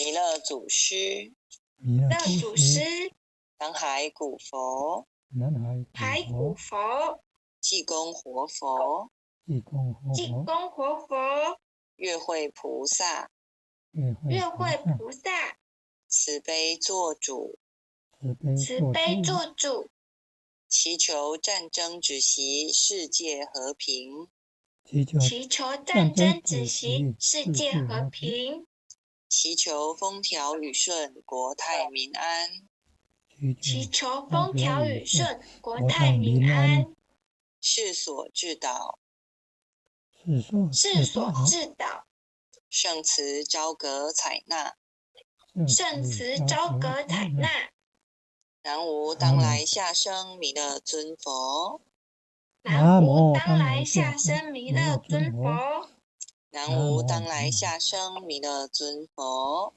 弥勒祖师，弥勒祖师，南海古佛，南海海古佛，济公活佛，济公活济公活佛，月会菩萨，月会菩萨，慈悲作主，慈悲作主，祈求战争止息，世界和平。祈求战争止息，世界和平。祈求风调雨顺，国泰民安。祈求风调雨顺，国泰民安。世所至导，世所至导。圣慈昭阁采纳，圣慈昭阁采纳。南无当来下生弥勒尊佛。南无当来下生弥勒尊佛。南无当来下生弥勒尊佛。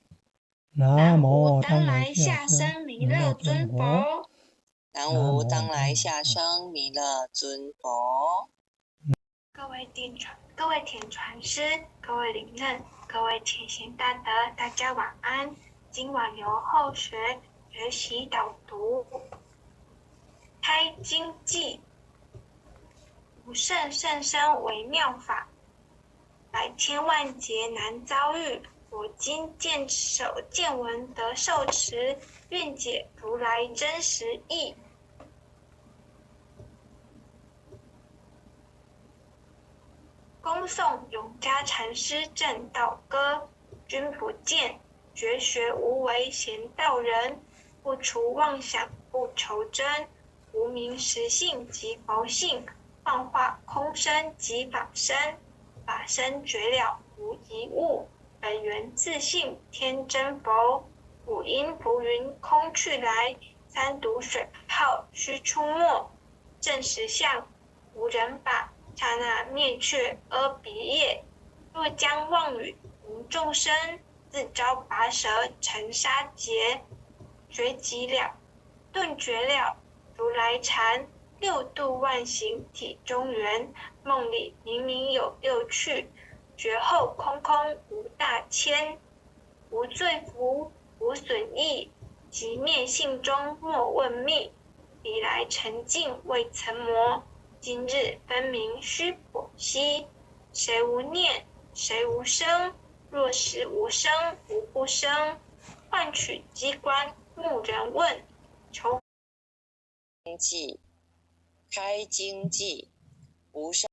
南无当来下生弥勒尊佛。南无当来下生弥勒尊佛。各位点传，各位舔传师，各位灵任，各位前贤大德，大家晚安。今晚由后学学习导读《开经记》。无胜甚深微妙法，百千万劫难遭遇。我今见首见闻得受持，愿解如来真实义。恭诵永嘉禅师证道歌：君不见，绝学无为闲道人，不除妄想不求真，无明实性即佛性。幻化空身即法身，法身绝了无一物，本源自性天真佛。五阴浮云空去来，三毒水泡须出没。证实相无人法，刹那灭却阿鼻业。若将妄语迎众生，自招拔舌成沙劫。觉寂了，顿觉了，如来禅。六度万行体中圆，梦里明明有六趣，觉后空空无大千，无罪福，无损益，即灭性中莫问觅。彼来尘境未曾磨，今日分明须剖析。谁无念？谁无生？若是无生，无不生。幻取机关，木人问。求记。开经记，无上。